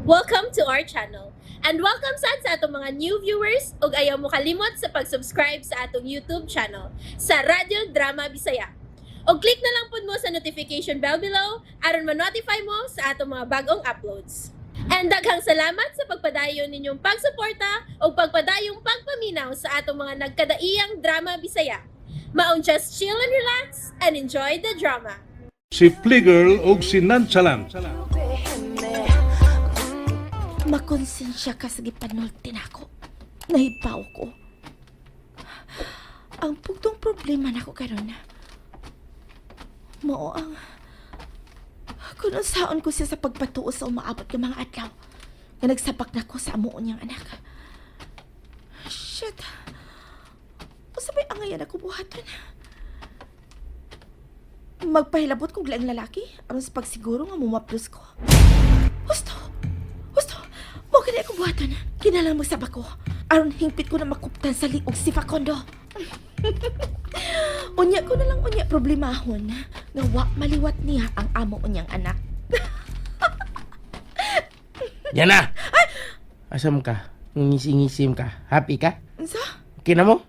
Welcome to our channel. And welcome sad sa atong mga new viewers ug ayaw mo kalimot sa pag-subscribe sa atong YouTube channel sa Radyo Drama Bisaya. Og click na lang pud mo sa notification bell below aron ma-notify mo sa atong mga bagong uploads. And daghang salamat sa pagpadayon ninyong pagsuporta ug pagpadayong pagpaminaw sa atong mga nagkadaiyang drama Bisaya. Maong just chill and relax and enjoy the drama. Si Fligger og si Nonchalant. Makonsensya ka sa gipanulti nako. Nahibaw ko. Ang pugtong problema nako karon mao ang kung unsaon ko siya sa pagpatuo sa umaabot nga mga adlaw nga nagsabak nako sa amuon niyang anak. Shit. Unsa may angayan ako buhaton? Magpahilabot kog laing lalaki aron sa pagsiguro nga mumaplos ko. Husto! Husto! Mao kani ako buhaton. Kinahanglan magsabak ko aron hingpit ko na makuptan sa liog si Facundo. Unya ko na lang unya problemahon nga wa maliwat niya ang amo unyang anak. Yan na! Asam ka? Ngisi-ngisim ka? Happy ka? Unsa? Okay na mo?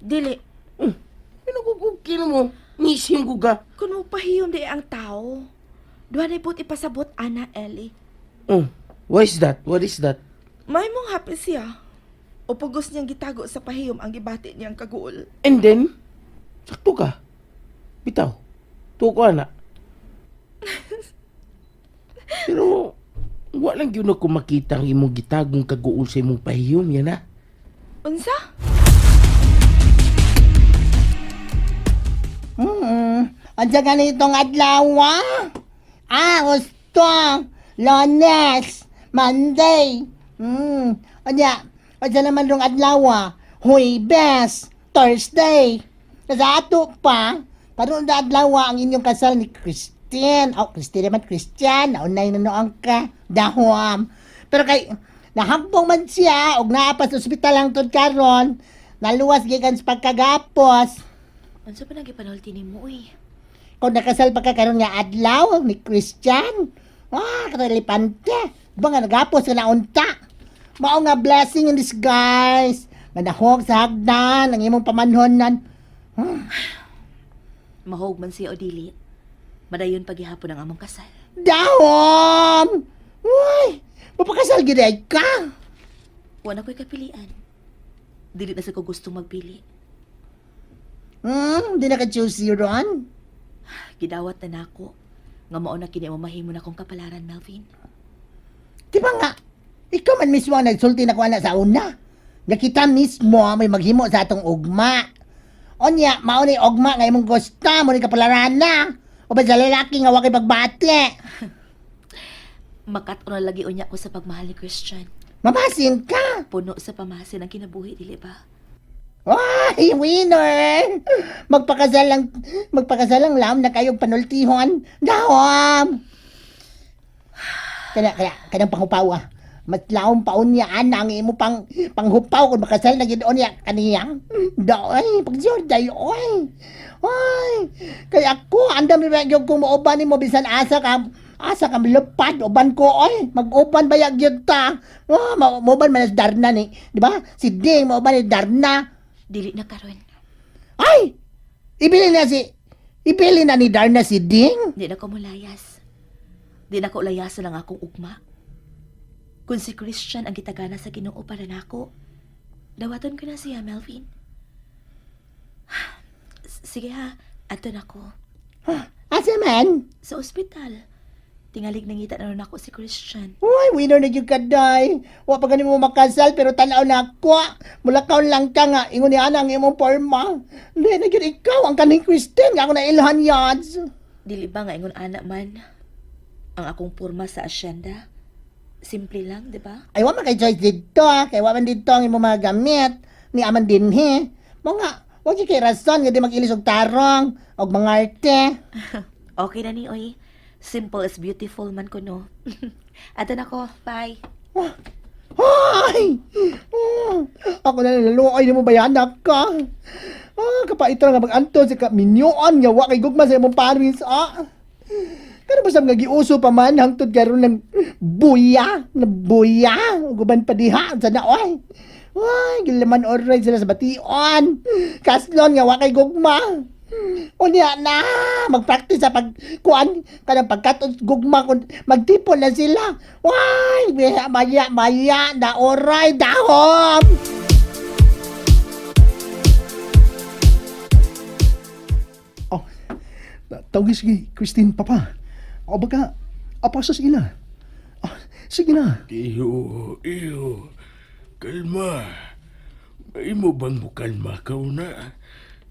Dili. Ano ko okay na mo? Ngisim ko ka. Kung mo pahiyom di ang tao. Duha na but ipasabot ana Ellie. Oh, what is that? What is that? May mong happy siya. O pugos niyang gitago sa pahiyom ang gibati niyang kaguol. And then, sakto ka. Bitaw. Tuko ana. Pero, wa lang yun ako makita ang imong gitagong kaguol sa imong pahiyom, yan na. Unsa? Andiyan ganitong adlaw, ah. Ah, gusto. Lunes. Monday. Anya, andiyan naman rong adlaw, ah. Huwebes. Thursday. Sa ato pa, karon na adlaw ah, ang inyong kasal ni Christine. Oh, Christine naman, Christian. Naunay na noong ka. Dahom. Pero kay, nahampong man siya, og naa pa sa ospital ang tud karon. Naluwas gikan sa pagkagapos. Unsa pa nang gipanulti nimo uy? Kung nakasal pa ka karon nga adlaw ni Christian. Ah, katalipante. Di ba nga nagapos ka na unta? Mao nga blessing in disguise. Nga nahog sa hagdan ang imong pamanhonan. Mahog man siya o dili. Madayon paghihapon ang among kasal. Dahom! Uy, mapakasal gid ay ka. Wa na ko'y kapilian. Dili na sa ko gustong magpili. Di na ka choosy ron. Gidawat na nako nga mao na kini mo mahimo na kong kapalaran, Melvin. Di ba nga, ikaw man mismo ang nagsulti na ko ana sa una. Nga kita mismo ang may maghimo sa atong ugma. Onya, mao ni ugma nga imong gusto, mo ni kapalarana. O ba sa lalaki nga wa kay pagbati. Makat-on na lagi unya ko sa pagmahal ni Christian. Mamasin ka. Puno sa pamasin ang kinabuhi, dili ba? Ay, winner! Magpakasal lang lam na kayong panultihon. Dahom! Kana, kana, kanang panghupaw ah. Mas laom pa unya, ana, ang imo panghupaw kung makasal na gid unya kaniyang. Daoy, pagsiyor, oy. Ay, kaya ako, andam ni gyud kung mauban nimo bisan asa ka lupad uban ko oy, mag-uban ba gyud ta? Oh, mauban man sa Darna ni, di ba? Si Ding mauban ni Darna. Dili na karon. Ay! Ibili na ni Darna si Ding? Di na ko mulayas. Di na ko layasan ang akong ugma. Kung si Christian ang gitagana sa Ginoo para nako, dawaton ko na siya, Melvin. Sige ha, ato na ko. Asa man? Sa ospital. Tingalig nangita na ron ako si Christian. Uy, winner na jud ka, day. Wa pa gani mo makasal, pero tanaw na ako. Mulakaw lang ka nga. Ingon ni ana ang imong porma. Hindi na jud ikaw ang kaning Christine nga ako na ilhan yads. Dili ba nga ingon ana man ang akong porma sa asyenda? Simple lang, di ba? Ay, wa man kay choice dito, ah. Kay wa man dito ang imong mga gamit. Ni aman dinhi. Mo nga, wa jud kay rason nga di mag-ilis og tarong og mga arte. Okay na ni oy. Simple is beautiful man kuno. Ato na ko. Bye. Ay! Oh, ako na naluoy nimo bayanak ka. Ah, kapaito nga mag-anto sa ka minyoon nga wa kay gugma sa imong paris. Ah. Pero basta nga giuso pa man hangtod karon ng buya, na buya ug uban pa diha sa naoy. Ay, gilaman oray sila sa bation. Kaslon nga wa kay gugma. Unya na, magpractice sa pagkuan kanang pagkaton gugma kun magtipon na sila. Way, maya maya maya na oray dahom. Oh, tawag sige, Christine, papa. O baka, apasas ila. Ah, sige na. Iyo, iyo. Kalma. Imo bang mukalma ka una?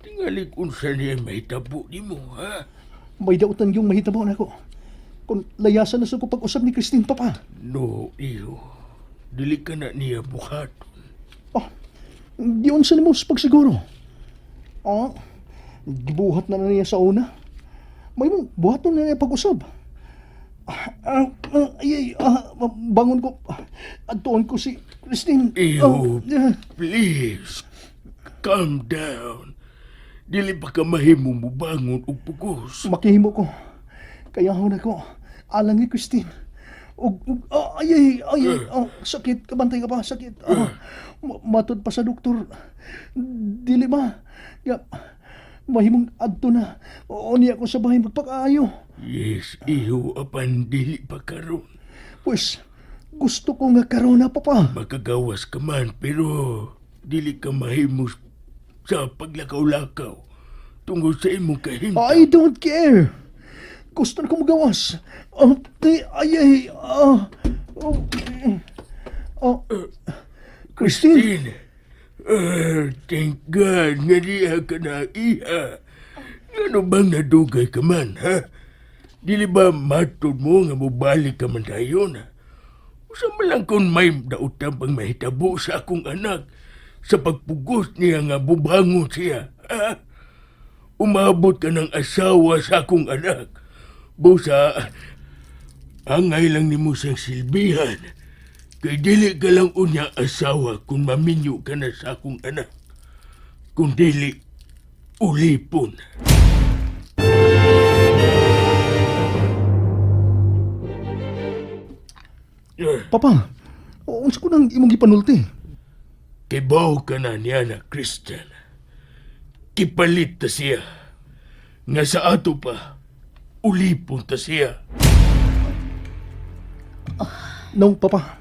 Tingali kung sa niya mahitabo nimo, ha? May dautan yung mahitabo na ako. Kung layasan na sa ko pag-usap ni Christine, papa. No, iyo. Dili ka na niya buhaton. Oh, di unsa nimo sa pagsiguro. Oh, gibuhat na na niya sa una. May mong buhaton na niya pag-usap. Ah, ah, ah, ay, ay, ah, bangon ko. Adtuon ko si Christine. Iyo, Ah, please. Calm down. Dili pa ka mahimo mubangon og pugos. Makihimo ko. Kaya na ko. Alang ni Christine. Og, og ah, ay, ay, ay, ay, oh, sakit. Kabantay ka pa, sakit. Ah, matod pa sa doktor. Dili ba? Ya, mahimong adto na. Oo niya ko sa bahay magpakaayo. Yes, iyo, apan dili pa karon. Pues, gusto ko nga karon na, papa. Makagawas ka man, pero dili ka mahimo sa paglakaw-lakaw tungod sa imong kahimtang. I don't care. Gusto na ko magawas. Oh, ay, ay, ay, ah, oh, eh, oh, Christine. Christine, thank God nga diha ka na iha. Ngano bang nadugay ka man, ha? Dili ba matod mo nga mobalik ka man dayon? Usa man lang kung may dautan pang mahitabo sa akong anak sa pagpugos niya nga bubangon siya, ha? Umabot ka ng asawa sa akong anak. Busa, angay lang nimo siyang silbihan. Kay dili ka lang unya asawa kung maminyo ka na sa akong anak. Kung dili, ulipon. Papa, unsa ko nang imong gipanulti? Kibaw ka na niya na Christian. Kipalit ta siya. Nga sa ato pa, ulipon ta siya. No, papa.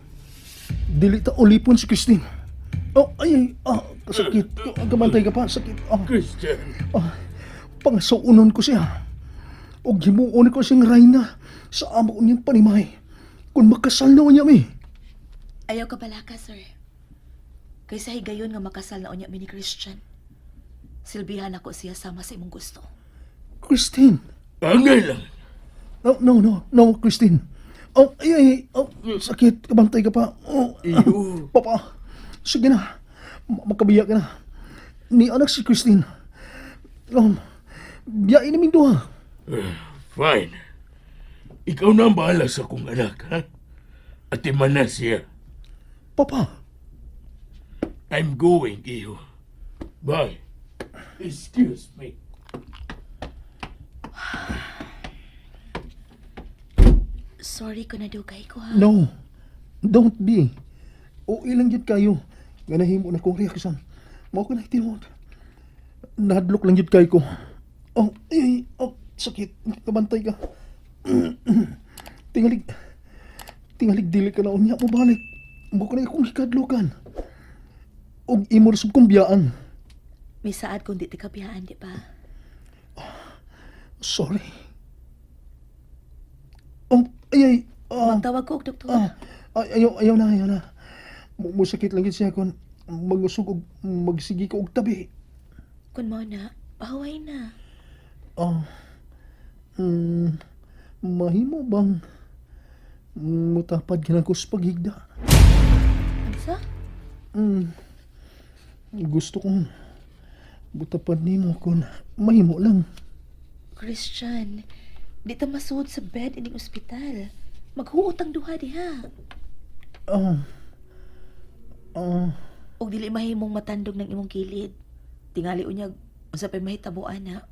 Dili ta ulipon si Christine. Oh, ay, ay, ah, sakit. Gamantay ka pa, sakit. Ah, Christian, ah, pangasuonon ko siya. Og himuon ko siyang rayna sa amo niyang panimay. Kung makasal na niya mi. Ayaw ka balaka, sir. Kaysa higayon nga makasal na unya mi ni Christian. Silbihan ako siya sama sa imong gusto. Christine. angay lang. No, no, no, no, Christine. Oh, ay, ay, oh, sakit. Kabantay ka pa. Oh, ah, Iyo. papa, sige na. Makabiya ka na. Ni anak si Christine. Biyain namin duha. Fine. Ikaw na ang bahala sa akong anak, ha? At na siya. Papa, I'm going, iyo. Bye. Excuse me. Sorry ko nadugay ko ha. No, don't be. O ilang yun kayo. Nga nahimo na kong reaksyon. Mao ko na tinuod. Nahadlok lang yun kayo ko. Oh, ay, ay, oh, sakit. Kabantay ka. Tingalig, tingalig dili ka na unya mo balik. Mao ko na akong hikadlokan. Og imo na sub kong biyaan. May saad kung di ti kabiyaan, di ba? Sorry. Oh, ay, ay, ah. Magtawag ko og doktor. Ah, ay, ayaw, ayaw na, ayaw na. Musakit lang yun siya kung mangusog og magsigi ko og tabi. Kun mo na, pahuway na. Ah, mahimo bang mutapad ka na ko sa paghigda? Unsa? Mm, gusto kong mutapad nimo kung mahimo lang. Christian, di ta masuod sa bed ining ospital. Maghuot ang duha diha. Ah, ah, Og dili mahimong matandog ng imong kilid. Tingali unyag unsa pay mahitabuan na.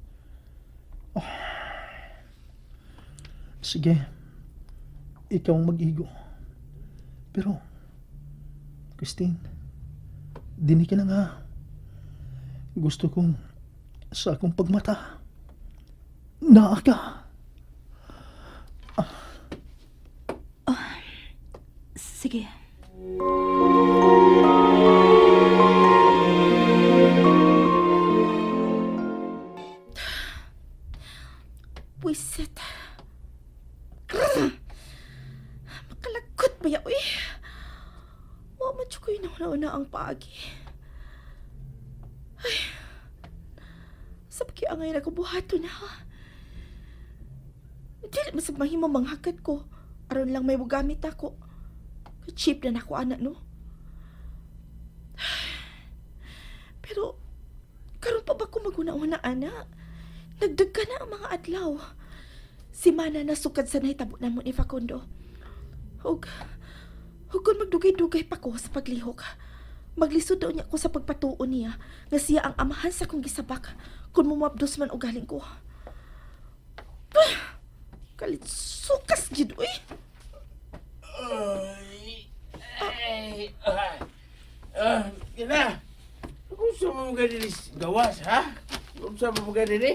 Sige. Ikaw ang mag-igo. Pero, Christine, dini ka na nga. Gusto kong sa akong pagmata. Naa ka. Sige. Pwisit. Grr! Makalagot ba ya, uy? Wa man jud ko'y nauna-una ang paagi. Ay. Sabki ang ngayon ako buhato na. Dili man sa mahimo manghakat ko. Aron lang may mugamit ako. Cheap na nako ana no. Pero karon pa ba ko maguna-una ana? Nagdagka na ang mga adlaw. Si Mana nasukad sa nahitabo na mo ni Facundo. Ug, ug kung magdugay-dugay pa ko sa paglihok, maglisod daw niya ko sa pagpatuo niya nga siya ang amahan sa kong gisabak kung mumabdos man o galing ko. Ah, kalitsukas gid uy. Ay, ay, ah, ah, ina. Kung sa mo ganini gawas, ha? Kung sa mo ganini?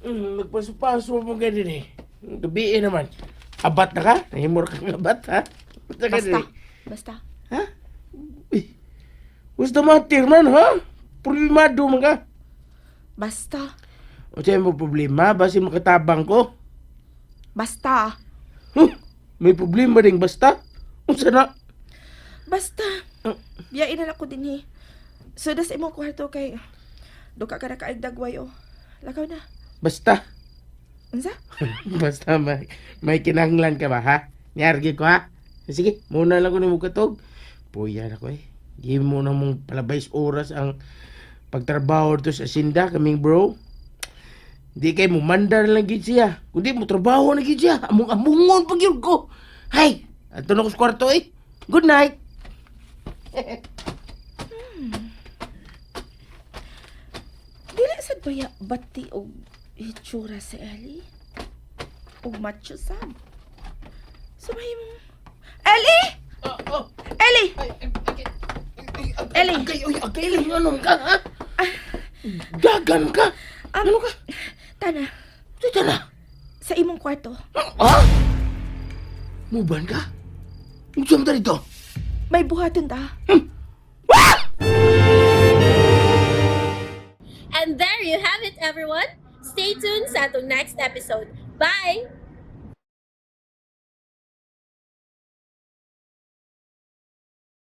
Magpaso-paso mo ganini. Gabi naman. Abat na ka? Nahimor kang abat, ha? Basta Basta, ganini. basta. Ha? Uy, what's the matter, man, ha? Problemado man ka. Basta, O siya mo problema, basi makatabang ko. basta, Huh, may problema rin basta. Unsa na? basta. Biyain na lang ko din eh. So, das imong kwarto kay duka ka na kaig dagway oh. Lakaw na. Basta. Unsa? Basta may kinahanglan ka ba, ha? Niargi ko, ha? Sige, muna lang ko ni katog. Puya na ko, eh. Give mo na mong palabay oras ang pagtrabaho dito sa asinda, kaming bro. Di kay mo mandar lang gid siya. Kundi mo trabaho na gid siya. Among amungon pag yun ko. Hay, ato na ko sa kwarto eh. Good night. Dili sad baya bati og hitsura si Ellie? Og macho sad. So mahimong Ellie! Oh, oh. Ellie! Ay, ay, ay, ay, Ellie! Agay, oy, agay lang ano ka, ha? Gagan ka. Ano ka? Tana, Tita na. sa imong kwarto, Ha? Muban ka? Unsa man ta dito? may buhaton ta. And there you have it, everyone. Stay tuned sa atong next episode. Bye!